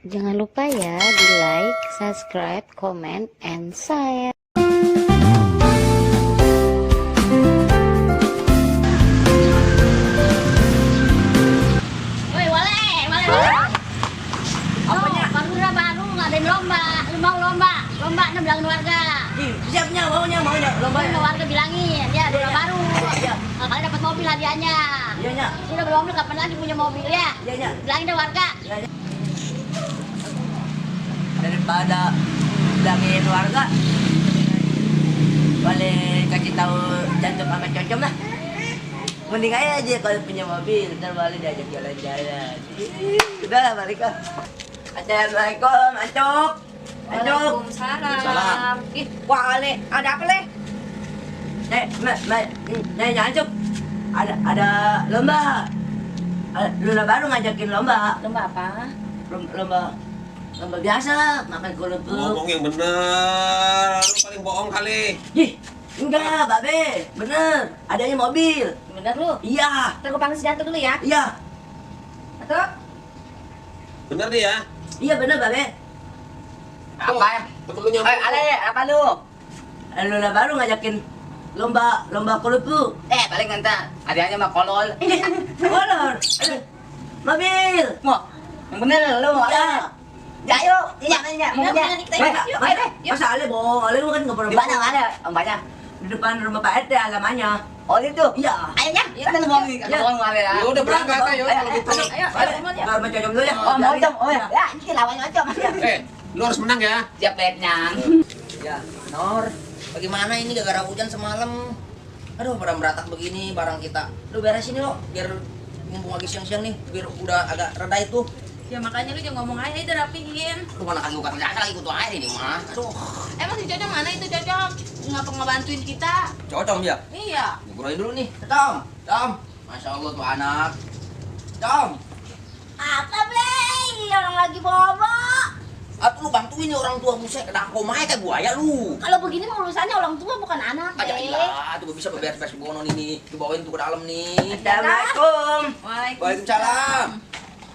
Jangan lupa ya di like, subscribe, comment, and share. Woi, apanya? Baru ngadain lomba na bilangin warga. Siapnya maunya lomba Warga bilangin, ya ada baru. Kalian dapat mobil hadiahnya. Iya nya. Sudah belum kapan lagi punya mobil ya? Iya nya. Bilangin deh warga. Daripada bilangin warga, boleh kasih tahu jantung sama cocom lah. Mending aja kalau punya mobil, ntar balik diajak jalan-jalan. Udah lah balik lah. Assalamualaikum, Ancuk. Waalaikumsalam. Ih, wah Ale, ada apa Le? Ancuk. Ada lomba. Luna baru ngajakin lomba. Lomba apa? Lomba biasa, makan kolebuk. Ngomong yang bener, lu paling bohong kali. Ih, enggak, Babe. Bener, adanya mobil. Bener lu? Iya, Ntar gue panggil si Jantung dulu ya. iya. Atau? Bener dia ya? Iya bener, Babe. Apa ya? Betul lu nyambung. Ale, apa lu? Luna baru ngajakin lomba kolebuk. Paling nanti hadiahnya mah kolol. Kolor. Mobil. Mau yang bener lu. Iya. Ya yuk, iya, mau Masa Ale bohong? Ale lu kan nggak pernah di mana bohong. ada ombaknya? Di depan rumah Pak RT alamannya. Oh itu. Iya. Ayo ya, kita mau ada ya. Ya udah berangkat ayo kalau gitu. Ayo, sama cocok dulu ya. Oh mau dong, oh ya. Ya, ini lawannya aja mas. Lu harus menang ya. Siap nyang. Ya, Nor, bagaimana ini gara-gara hujan semalam? Aduh, pada meratak begini barang kita. Lu beresin nih lo, biar mumpung lagi siang-siang nih, biar udah agak reda itu. Ya makanya lu jangan ngomong aja, itu rapihin. Lu mana kagak bukan kerja lagi kutu air ini mah. Aduh, Emang si Cocok mana itu Cocok? Ngapa ngebantuin kita? cocok ya. Iya. Ngobrolin dulu nih. Tom. Masya Allah tuh anak. Tom, Apa Blay? Orang lagi bobo. apa lu bantuin nih orang tua buset, kena koma kayak buaya lu. Kalau begini mah urusannya orang tua bukan anak. Aja Blay. ilah, tuh bisa beberes-beres gonon ini, dibawain tuh ke dalam nih. Assalamualaikum. Waalaikumsalam.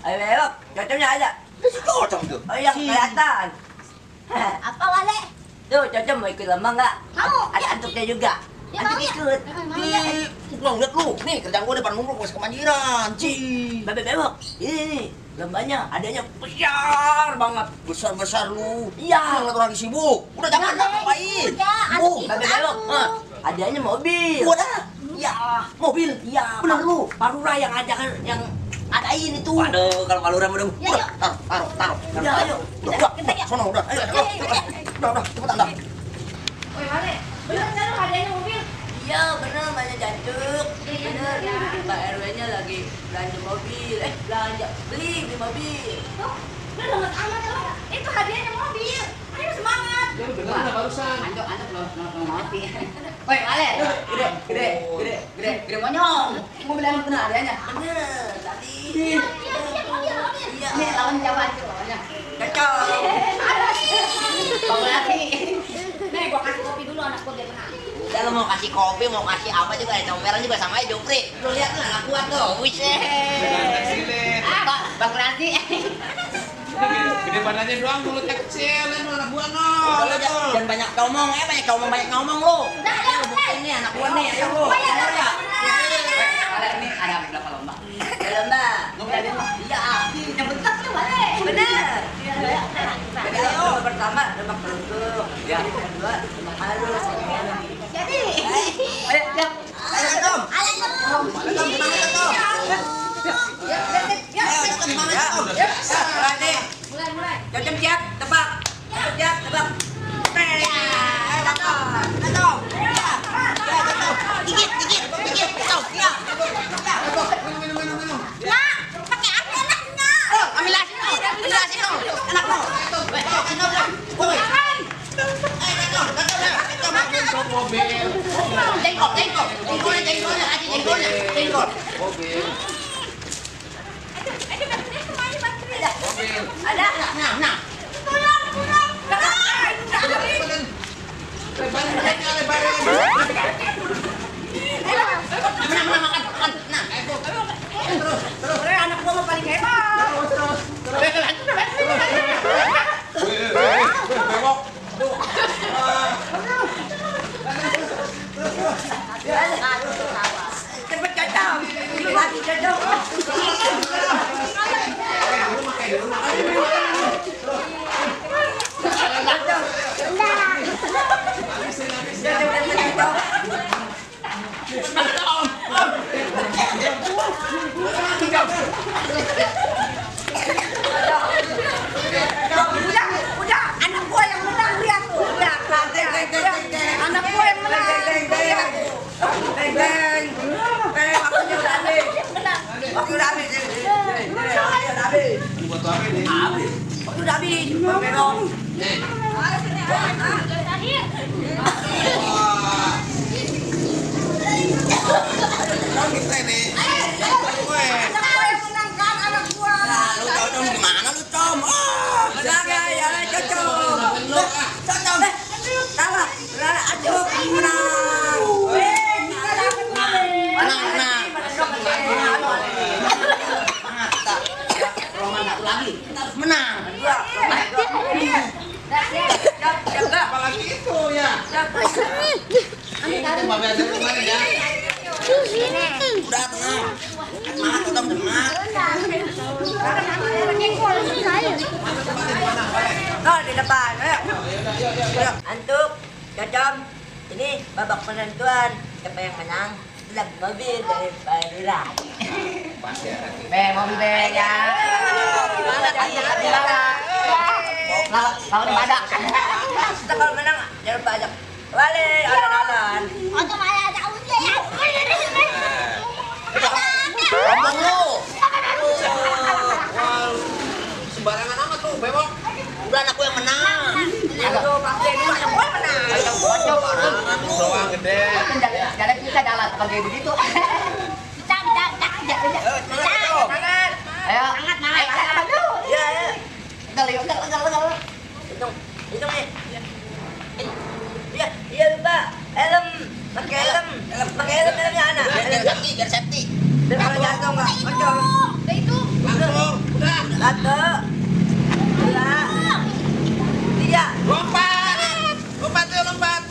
Ayo, cocoknya ada. Itu si cocok tuh. Oh yang kelihatan. Apa Wale? Tuh, cocok mau ikut lomba nggak? Mau. Ada antuknya juga. Ya mau Antuk ya. ikut. Mau ya. Lu lihat lu, nih kerjaan gua depan mulu pas kemanjiran. Babe bebok. Ini nih, lombanya adanya Besar banget, besar lu. Iya. Yang orang lagi sibuk. Udah jangan ngapain. Udah, anak Bu, ikut Babe bebok. Hah? Adanya mobil. gua dah. Iya. Mobil. Iya. Bener lu. Parura yang ajakan yang adain itu. Waduh, kalau kalura udah. Ya, Udah, taruh. Ya, ayo. Udah, sono udah. Ayo, udah, cepetan dah. Woi Wale, bener nggak lu hadiahnya mobil? Iya, bener banyak jantung. Bener. Pak RW-nya lagi belanja mobil. Belanja beli di mobil. Tuh, lu denger amat lu. Itu hadiahnya mobil. Ayo semangat. Lu bener nggak barusan? Anjuk belum mati. Woi, Ale. Gede monyong. Mau bilang bener hadiahnya. Bener. Tadi. Iya. Ini lawan Jawa itu lawannya. Cocok. Bang lagi. Nih, gua kasih kopi dulu anak gua biar tenang. Udah lu mau kasih kopi, mau kasih apa juga, comberan juga sama aja Jupri. Lu lihat tuh anak kuat tuh. Wiset. Bang lagi. Gede badannya doang, mulutnya kecil, lu anak buah no. Lu jangan banyak ngomong, banyak ngomong lu. Lu buktiin nih anak gua nih, ayo lu. Ale ini ada berapa lomba? Ya lomba. Iya. Yang betul tuh Wale. Bener. Jadi ayo pertama lomba kerudung. Ya. Kedua lomba halus. Jadi. Ayo, siap. Ayo, Tom. Ayo. Tom, semangat, Tom. Ayo, semangat, Tom. Berani. Mulai. Cocok siap, tebak. Cocok siap, tebak. Tom. Ya. Nah, pakai apa anaknya? Ambil asin dong. Anak lo. Woi. Sok mobil. Jengkol. Mobil. Ada. Nah. Makan. Nah. Anak gua mah paling hebat. Terus. Habis. Oh, udah habis. Belum. Kita ini. Gue. Lu tahu dong gimana lu, Com? Menang ya, Cocom. Cocom. Salah. Aduh, menang. Menang. Roman satu lagi. Kita harus menang. Apalagi itu ya. Ini Mbak Bea kemarin ya. Udah tenang. Semangat tuh, Tom, semangat. Oh, di depan. Ayo. Antuk, Cocom. Ini babak penentuan. Siapa yang menang? Dalam mobil dari Padura. Mobil be ya. Kalau di badak. Kita kalau menang, jangan lupa ajak. Wale, alon-alon. Untuk mana ada ujian? Ngomong lu. Sembarangan amat tuh, bebok. Udah anakku yang menang. Aduh, pasti ini anak gua menang. Doang gede. Jalan kita jalan kalau kayak begitu. Ayo. Ya, ya. Gal. Hitung nih. Iya, iya lupa. Helm, pakai helmnya anak. Biar safety. Dan kalau jatuh nggak, kocok. Langsung. Udah. 1, 2, 3. Lompat. Lompat yuk, lompat.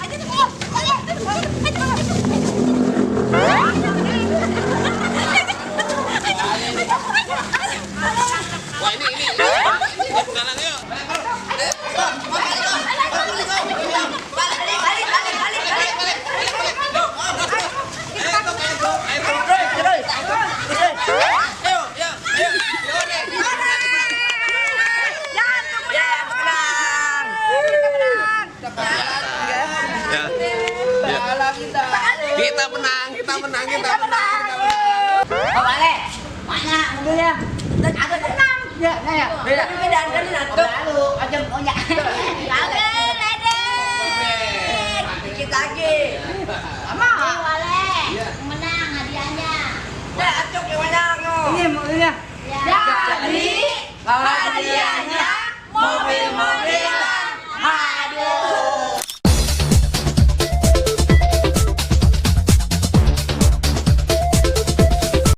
Wah, ini. Pegangan yuk. Kita menang. Oh, Bale. Mana mobilnya? Ada tenang. Ya, ya. Beda dan Tuh, lalu aja punya. dikit lagi. Wale. Menang hadiahnya. Nah, acuk yang menang no. Ini mobilnya. Jadi Hadiahnya mobil